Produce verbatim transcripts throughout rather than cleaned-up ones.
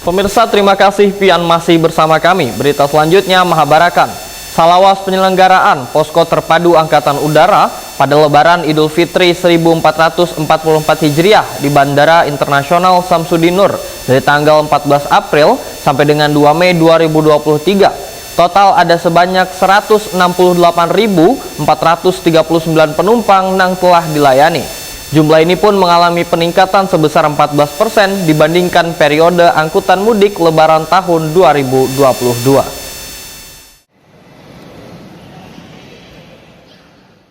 Pemirsa, terima kasih pian masih bersama kami. Berita selanjutnya mahabarakan. Salawas penyelenggaraan Posko Terpadu Angkatan Udara pada Lebaran Idul Fitri seribu empat ratus empat puluh empat Hijriah di Bandara Internasional Samsudinur dari tanggal empat belas April sampai dengan dua Mei dua ribu dua puluh tiga. Total ada sebanyak seratus enam puluh delapan ribu empat ratus tiga puluh sembilan penumpang nang telah dilayani. Jumlah ini pun mengalami peningkatan sebesar empat belas persen dibandingkan periode angkutan mudik Lebaran tahun dua ribu dua puluh dua.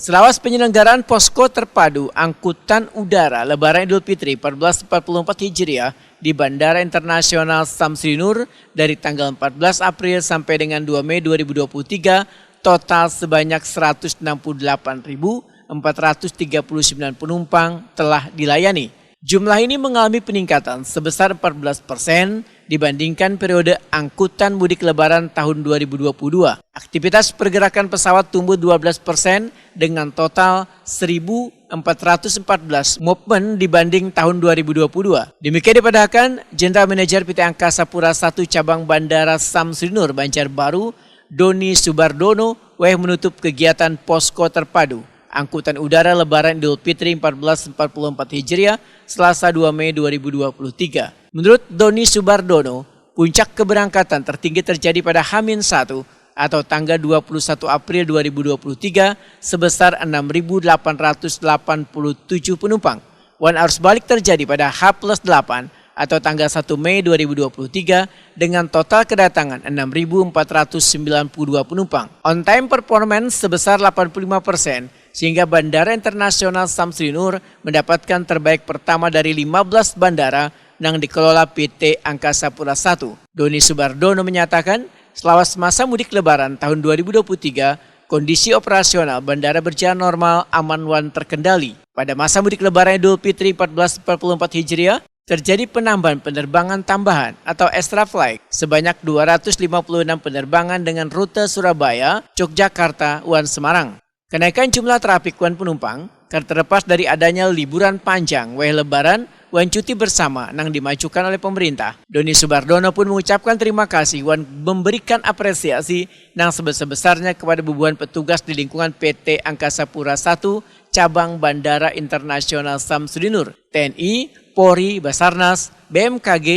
Selawas penyelenggaraan Posko Terpadu Angkutan Udara Lebaran Idul Fitri empat belas empat puluh empat Hijriah di Bandara Internasional Samsudinur dari tanggal empat belas April sampai dengan dua Mei dua ribu dua puluh tiga, total sebanyak seratus enam puluh delapan ribu empat ratus tiga puluh sembilan penumpang telah dilayani. Jumlah ini mengalami peningkatan sebesar empat belas persen dibandingkan periode angkutan mudik Lebaran tahun dua ribu dua puluh dua. Aktivitas pergerakan pesawat tumbuh dua belas persen dengan total seribu empat ratus empat belas movement dibanding tahun dua ribu dua puluh dua. Demikian dipadahkan General Manager P T Angkasa Pura satu Cabang Bandara Samsudinur Banjarbaru, Doni Subardono, weh menutup kegiatan Posko Terpadu Angkutan Udara Lebaran Idul Fitri empat belas empat puluh empat Hijriah, Selasa dua Mei dua ribu dua puluh tiga. Menurut Doni Subardono, puncak keberangkatan tertinggi terjadi pada Hamin satu atau tanggal dua puluh satu April dua ribu dua puluh tiga sebesar enam ribu delapan ratus delapan puluh tujuh penumpang. Wan arus balik terjadi pada H plus delapan atau tanggal satu Mei dua ribu dua puluh tiga dengan total kedatangan enam ribu empat ratus sembilan puluh dua penumpang. On time performance sebesar delapan puluh lima persen, sehingga Bandara Internasional Samsudinur mendapatkan terbaik pertama dari lima belas bandara nang dikelola P T Angkasa Pura satu. Doni Subardono menyatakan, selawas masa mudik Lebaran tahun dua ribu dua puluh tiga, kondisi operasional bandara berjalan normal, aman, wan terkendali. Pada masa mudik Lebaran Idul Fitri empat belas empat puluh empat Hijriah, terjadi penambahan penerbangan tambahan atau extra flight sebanyak dua ratus lima puluh enam penerbangan dengan rute Surabaya, Yogyakarta, wan Semarang. Kenaikan jumlah trafik wan penumpang karena terlepas dari adanya liburan panjang weh Lebaran wan cuti bersama nang dimajukan oleh pemerintah. Doni Subardono pun mengucapkan terima kasih wan memberikan apresiasi nang sebesar-besarnya kepada bubuhan petugas di lingkungan P T Angkasa Pura satu Cabang Bandara Internasional Samsudinur, T N I, Polri, Basarnas, B M K G,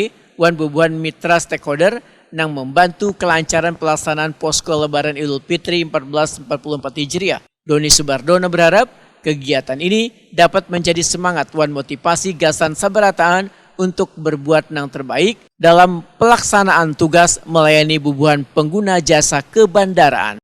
wan bubuhan mitra stakeholder nang membantu kelancaran pelaksanaan posko Lebaran Idul Fitri empat belas empat puluh empat Hijriah. Doni Subardono berharap kegiatan ini dapat menjadi semangat wan motivasi gasan sabarataan untuk berbuat nang terbaik dalam pelaksanaan tugas melayani bubuhan pengguna jasa kebandaraan.